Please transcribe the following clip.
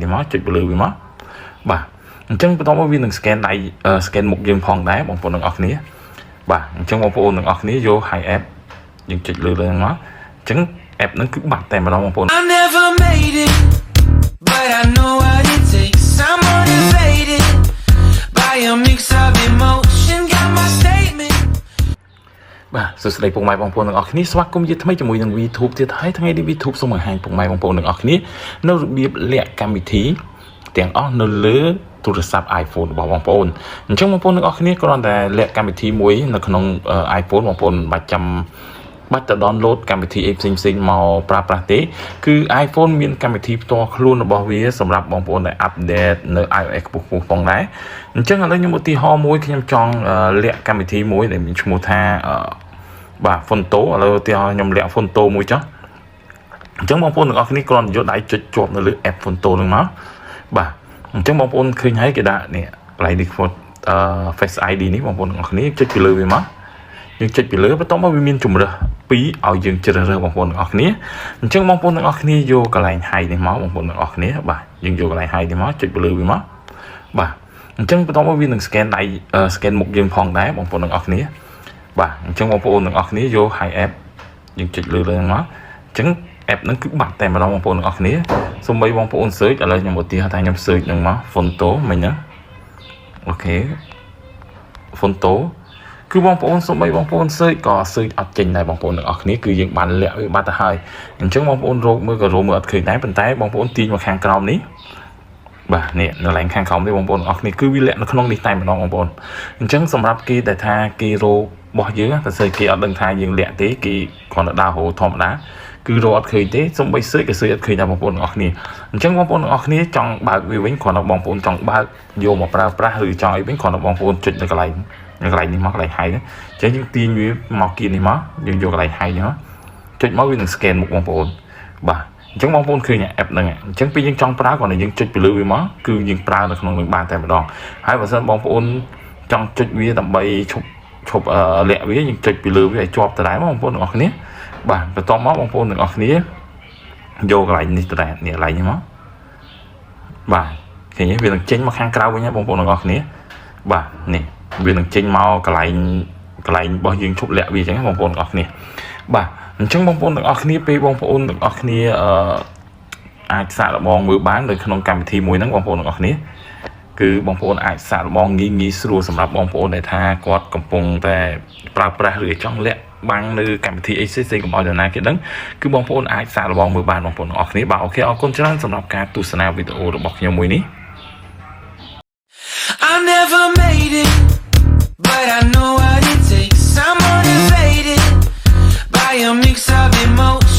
នេះមកចុចទៅលើវាមកបាទអញ្ចឹងបន្ទាប់មកវានឹង scan ដៃ scan មុខយើងផងដែរបងប្អូនទាំងអស់គ្នាបាទអញ្ចឹងបងប្អូនទាំងអស់គ្នាយក hide app យើងចុចលើលើហ្នឹងមកអញ្ចឹង app ហ្នឹងគឺបាត់តែម្ដងបងប្អូន I never made it, but I know what it takes. I'm motivated by a mix of emotion. Got my statement. បាទសួស្តីពុកម៉ែបងប្អូនទាំងអស់គ្នាស្វាគមន៍ជាថ្មីជាមួយនឹង VTube ទៀតហើយថ្ងៃនេះ VTube សូមបង្ហាញពុកម៉ែបងប្អូនទាំងអស់គ្នានៅរបៀបលាក់កម្មវិធីទាំងអស់នៅលើទូរស័ព្ទ iPhone របស់បងប្អូនអញ្ចឹងបងប្អូនទាំងអស់គ្នាគ្រាន់តែលាក់កម្មវិធីមួយនៅក្នុង iPhone បងប្អូនមិនបាច់ចាំបាច់ទៅ download កម្មវិធីអីផ្សេងផ្សេងៗមកប្រើប្រាស់ទេគឺ iPhone មានកម្មវិធីផ្ទាល់ខ្លួនរបស់វាសម្រាប់បងប្អូនដែល update នៅ iOS ខ្ពស់ៗផងដែរអញ្ចឹងឥឡូវខ្ញុំឧទាហរណ៍មួយខ្ញុំចង់លាក់កម្មវិធីមួយដែលមានឈ្មោះថាបាទ Phonto ឥឡូវឧទាហរណ៍ខ្ញុំលាក់ Phonto មួយចុះអញ្ចឹងបងប្អូនទាំងអស់គ្នាគ្រាន់តែយកដៃចុចជាប់នៅលើ app Phonto ហ្នឹងមកបាទអញ្ចឹងបងប្អូនឃើញហើយគេដាក់នេះកន្លែងនេះ អឺ Face ID នេះបងប្អូនទាំងអស់គ្នាចុចពីលើវាមកយើងចុចពីលើបន្ទាប់មកវាមានជំរើសពីរឲ្យយើងជ្រើសរើសបងប្អូនទាំងអស់គ្នាអញ្ចឹងបងប្អូនទាំងអស់គ្នាយកកន្លែង hide នេះមកបងប្អូនទាំងអស់គ្នាបាទយើងយកកន្លែង hide នេះមកចុចពីលើវាមកបាទអញ្ចឹងបន្ទាប់មកវានឹង scan ដៃ scan មុខយើងផងដែរបងប្អូនទាំងអស់គ្នាបាទអញ្ចឹងបងប្អូនទាំងអស់គ្នាយក hide app យើងចុចលើលើហ្នឹងមកអញ្ចឹង app ហ្នឹងគឺបាត់តែម្ដងបងប្អូនទាំងអស់គ្នាសូម្បីបងប្អូន search ឥឡូវខ្ញុំឧទាហរណ៍ថាខ្ញុំ search ហ្នឹងមក Phonto មិញហ្នឹង OK Phonto គឺបងប្អូនសូម្បីបងប្អូន search ក៏ search អត់ចេញដែរបងប្អូនទាំងអស់គ្នាគឺយើងបានលាក់វាបាត់ទៅហើយអញ្ចឹងបងប្អូនរកមើលក៏រកមើលអត់ឃើញដែរប៉ុន្តែបងប្អូនទាញមកខាងក្រោមនេះបាទនេះនៅឡើងខាងក្រោមនេះបងប្អូនទាំងអស់គ្នាគឺវាលាក់នៅក្នុងនេះតែម្ដងបងប្អូនអញ្ចឹងសម្រាប់គេដែលថាគេរករបស់យើងតែស្អីគេអត់ដឹងថាយើងលាក់ទេគេគ្រាន់តែដើររកធម្មតាគឺរកអត់ឃើញទេសូម្បី search ក៏ search អត់ឃើញដែរបងប្អូនទាំងអស់គ្នាអញ្ចឹងបងប្អូនទាំងអស់គ្នាចង់បើកវាវិញគ្រាន់តែបងប្អូនចង់បើកយកមកប្រើប្រាស់ឬចង់អីវិញគ្រាន់តែបងប្អូនចុចនៅកន្លែងនៅកន្លែងនេះមកកន្លែង hide ហ្នឹងអញ្ចឹងយើងទាញវាមកគៀននេះមកយើងយកកន្លែង hide នេះមកចុចមកវានឹង scan មុខបងប្អូនបាទអញ្ចឹងបងប្អូនឃើញ app ហ្នឹងអញ្ចឹងពេលយើងចង់ប្រើគ្រាន់តែយើងចុចពីលើវាមកគឺយើងប្រើនៅក្នុងនឹងបានតែម្ដងហើយបើសិនបងប្អូនចង់ចុចវាដើម្បីឈប់ឈប់លាក់វាយើងចុចពីលើវាឲ្យជាប់ដដែលបងប្អូនទាំងអស់គ្នាបាទបន្ទាប់មកបងប្អូនទាំងអស់គ្នាយកកន្លែងនេះដដែលនេះកន្លែងនេះមកបាទឃើញទេវានឹងចេញមកខាងក្រៅវិញហើយបងប្អូនទាំងអស់គ្នាបាទនេះវានឹងចេញមកកន្លែងកន្លែងរបស់យើងឈប់លាក់វាអញ្ចឹងបងប្អូនទាំងអស់គ្នាបាទអញ្ចឹងបងប្អូនទាំងអស់គ្នាពេលបងប្អូនទាំងអស់គ្នាអឺអាចសាកល្បងមើលបាននៅក្នុងកម្មវិធីមួយហ្នឹងបងប្អូនទាំងអស់គ្នាគឺបងប្អូនអាចសាកល្បងងាយងាយស្រួលសម្រាប់បងប្អូនដែលថាគាត់កំពុងតែប្រើប្រាស់ឬចង់លាក់បាំងនៅកម្មវិធីអីផ្សេងៗកុំឲ្យនរណាគេដឹងគឺបងប្អូនអាចសាកល្បងមើលបានបងប្អូនទាំងអស់គ្នាបាទ OK អរគុណច្រើនសម្រាប់ការទស្សនាវីដេអូរបស់ខ្ញុំមួយនេះ I never made it, but I know what it takes. I'm motivated by a mix of emotions.